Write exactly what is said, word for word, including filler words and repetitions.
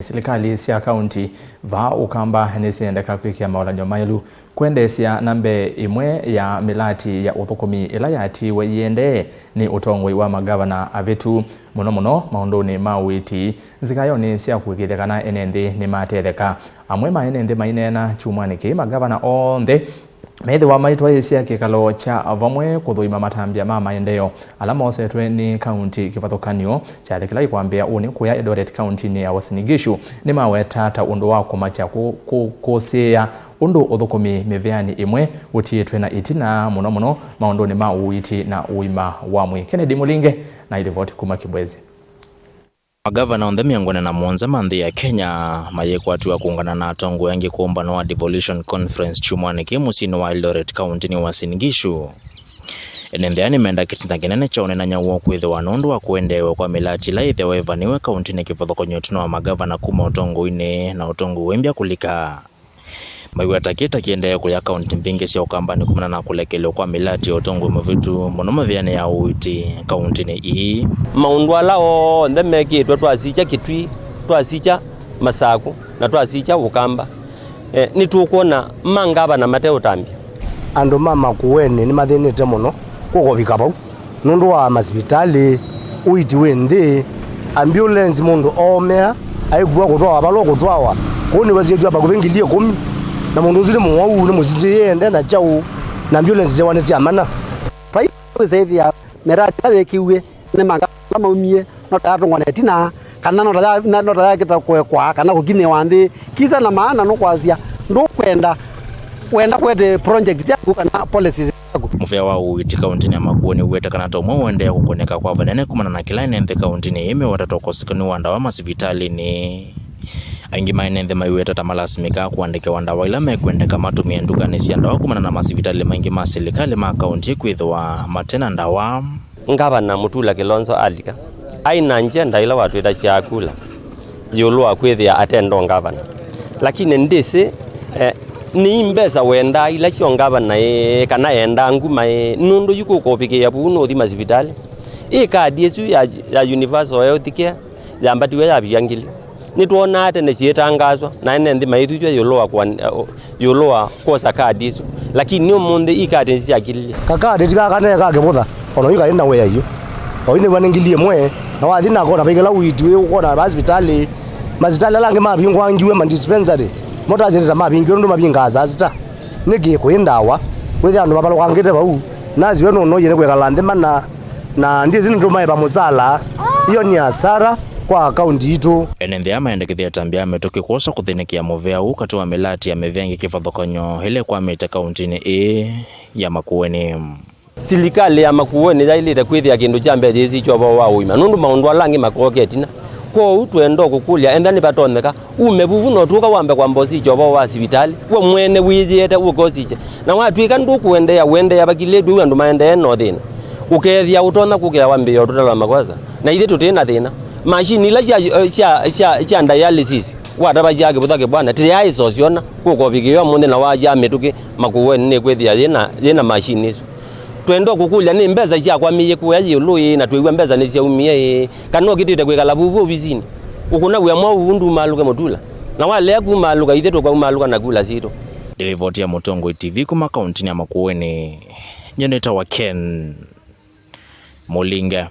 Silikalĩ sya kaunti vaa Ũkamba nĩsyendeka kwĩkĩa maũlany'o maĩlu kwendeesya na mbee ĩmwe ya mĩlati ya ũthũkũmi ĩla yatiiwe yĩendee nĩ ũtongoi wa magavana avĩtu, mũno mũno maũndũnĩ ma ũiiti. Nzikayonĩ sya kũĩkĩĩthya kana ene nthĩ nĩmatetheka, amwe ma ene nthĩ maineena kyumwanĩ kĩĩ magavana onthe methĩwa maitwaĩĩsya kĩkalo kya vamwe kũthũima matambya ma maendeeo ala mosetwe nĩ kaunti kĩvathũkany'o kyathĩ kĩla kĩkwambĩĩa ũnĩ kũya Eldoret kauntinĩ ya Uasin Gishu nĩmaweta ta ũndũ wa kũmakya kũ-, kũ-, kũsĩĩa ũndũ ũthũkũmi mĩvĩanĩ ĩmwe ũtiĩtwe na ĩtina, mũno mũno maũndũnĩ ma ũiiti na ũima wa mwĩĩ. Kennedy Mũlinge na ilivoti kuma Kibwezi. Magavana onthe mĩongo ĩna na mũonza ma nthĩ ya Kenya mayĩkwatw'a kũũngana na atongoi angĩ kũũmbano wa Devolution Conference kyumwanĩ kĩĩ mũsyĩnĩ wa Eldoret, kauntinĩ wa Uasin Gishu. Ene nthĩ aya nĩmenda kĩtina kĩnene kya ũneenany'a woo kwĩthĩwa nũndũ wa kũendeew'a kwa mĩlati ĩla yĩthĩawa ĩvanĩwe kauntinĩ kĩvathũkany'o ĩtina wa magavana kuma ũtongoinĩ na ũtongoi wĩmbya kũlika. Maiweta kĩĩ ta kĩendee kũya kaunti mbingĩ sya Ũkambanĩ kumana na kũlekelw'a kwa mĩlati ya ũtongoi mũvĩtu, mũno mĩvĩanĩ ya ũiiti kauntinĩ ii. Maũndũ ala onthe mekĩtwe, twasikya Kitui, twasikya Masaku, na twasikya Ũkamba, eh, nĩtũkwona ma ngavana mateũtambya. Andũ ma Makueni nĩmathĩnĩte mũno kũkovika vau. Nũndũ wa masivitalĩ, ũiiti wĩ nthĩ, ambulance mũndũ oomea, aikua kũtwawa vala ũkũtwawa. Kũu nĩwasĩtw'a vakuvĩ ngili ĩkũmi, na mũndũ ũsu nĩ mũwau, nĩ mũsisĩĩe ende na kyaũ, na ambulance syewa nĩ sya mana. Vai wĩsaĩthĩa mĩradi ĩla yĩkĩw'e nĩ mangavana ala maumie, no ta yatũngwa na ĩtina, kana no ta ya-, na-, no ta yakĩta kũekwa, kana kũkinyĩwa nthĩ. Kisa na maana nũkwasya ndũkwenda, wenda kwete project syaku kana policies syaku. Mũvĩa wa ũiiti kauntinĩ ya Makueni nĩwĩw'ĩte kana ta ũmwe ũendee kũkũnĩka kwa vanene kumana na kĩla ene nthĩ kauntinĩ ĩĩ mewetetwe ũkosekanu wa ndawa masivitalĩnĩ. Aingĩ ma ene nthĩ maiweta ta malasimĩkaa kũandĩkĩwa ndawa ila mekwendeka matũmĩe ndukanĩ sya ndawa kumana na masivitalĩ maingĩ ma silikalĩ ma kaunti kwĩthĩwa mate na ndawa. Ngavana Mutula Kilonzo alika, aĩ na ngenda ĩla watwĩtasya akula ĩũlũ wa kwĩthĩa atenda ũngavana. Lakini ndĩsĩ, eh, nĩ mbesa wendaa ila sya ũngavana ĩ, kana endaa nguma ĩ, nũndũ yu kũkũvikĩĩa vu nũthi masivitalĩ. Ĩ kadi ĩsu ya, ya Universal Health Care yambatiwe yavika ngili. Nĩtwonaa tene syĩtangaswa, na ene nthĩ maithuthw'a ĩũlũ wa kũan-, ĩũlũ wa kwosa kadi isu. Lakini ũmũnthĩ, i kadi nĩsyakililye. Kakadi ti kaka ne ka kĩvũtha, o na yu kaĩ na wĩa yu. O yu nĩw'a nĩ ngili ĩmwe, na wathi na kona vaikĩla ũiiti wĩ ũkona va sivitalĩ. Masivitalĩ ala angĩ mavingũangiwe, ma dispensary, mo tasĩte ta mavingiwe nũndũ mavingaa saa sita. Nĩkĩ kũĩ ndawa? Wĩthĩa andũ mavalũkangĩte vau. Nasi we nũnoie nĩ kwĩkala nthĩ mana. Na ndĩsĩ nĩtũmaĩva mũsala. Iyo nĩ asara kwa akaunti itũ. Ene nthĩ aa maendekethya ĩtambya ya mĩtũkĩ kwosa kũthĩnĩkĩa mũvĩa ũũ katĩ wa mĩlati ya mĩvĩa ĩngĩ kĩvathũkany'o ĩla ĩkwamĩte kauntinĩ ĩĩ ya Makueni. Silikalĩ ya Makueni yaĩlĩte kwĩthĩa kĩndũ kya mbee yĩsikya ũvoo wa ũima, nũndũ maũndũ ala angĩ makooka ĩtina. Kwoou twenda kũkũlya, enda nĩvatonyeka, ume vuvu na ũtũka wambe kwamba ũsikya ũvoo wa sivitalĩ, we mwene wĩyĩete ũke ũsikye. Na watw'ĩka ndũkũendeea, ũendeea vakilĩtw'e ũu andũ maendee na ũthĩna, ũkeethĩa ũtonya kũkĩa wambĩĩa ũtũtalo wa makosa. Na ithyĩ tũtĩ na thĩna. Mashini ila sya, sya, sya, sya dialysis, watavasya kĩvũtha kĩbwana, tĩyaĩ syo syona, kũkovikĩwa mũnthĩ na wasya mĩtũkĩ Makueni nĩkwĩthĩa yĩna, yĩna mashini isu. Twenda kũkũlya nĩ mbesa syakwamĩie kũya ĩũlũ ĩĩ, na twĩw'a mbesa nĩsyaumie ĩĩ, kana ũkĩtĩte kwĩkala vuvu ovisinĩ? Ũkũna wĩa mwaũ ũu ndumalũke Mũtula? Na walea kumaalũka, ithyĩ tũkaumaalũka na kula sitũ. Nĩ livoti ya Mũtongoi T V kuma kauntinĩ ya Makueni. Nyie nĩtawa Ken Mũlinge.